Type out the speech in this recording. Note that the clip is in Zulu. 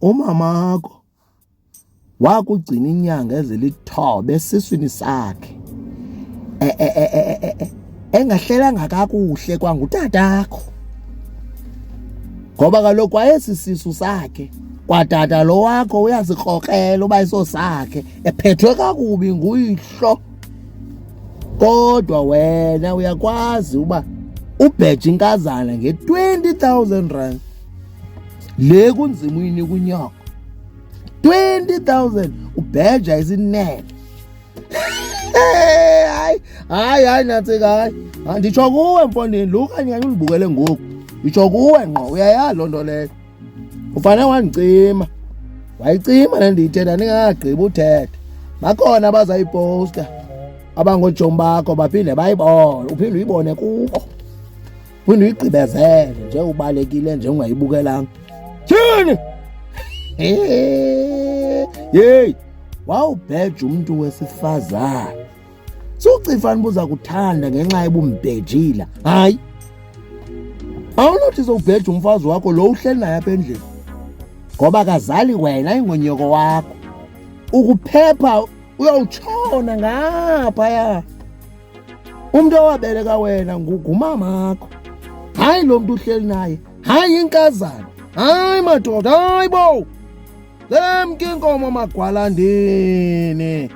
Umamakho wakugcina inyanga ezilithoba esiswini sakhe e, e, e, engahlelanga kakuhle kwangutatakho ngoba kaloku wayesisisu sakhe kwatata lo wakho uyazikrokrela uba iso sakhe ephethwe kakubi nguyihlo kodwa wena uyakwazi uba ubheje inkazana nge-20 000 rand le kunzima uyinika unyoko 20000 ubheja isinene. Hayi hayi hayi, nantsika, hayi, nditsho kuwe mfondini lo kanye kanye undibukele ngoku, nditsho kuwe ngqo, uyayazi loo nto leyo. Ufanele wandicima, wayicima le ndiyithetha ndingakagqibi uthetha. Bakhona abazayiposta abangotshomi bakho, baphinde bayibone, uphinde uyibone kubo, uphinde uyigqibezele nje ubalekile nje ungayibukelanga. Tyhini, yeyi, wawubheja umntu wesifazane, sucifana uba uza kuthanda ngenxa ebumbhejile. Hayi, awunothi sowubheja umfazi wakho lo uhleli naye apha endlini ngoba kazali wena, ingonyoko wakho, ukuphepha uyawutshona ngaphaya. Umntu owabeleka wena ngumamakho, hayi lo mntu uhleli naye, hayi inkazana, hayi madoda, hayi bo, lemke inkomo magwalandini.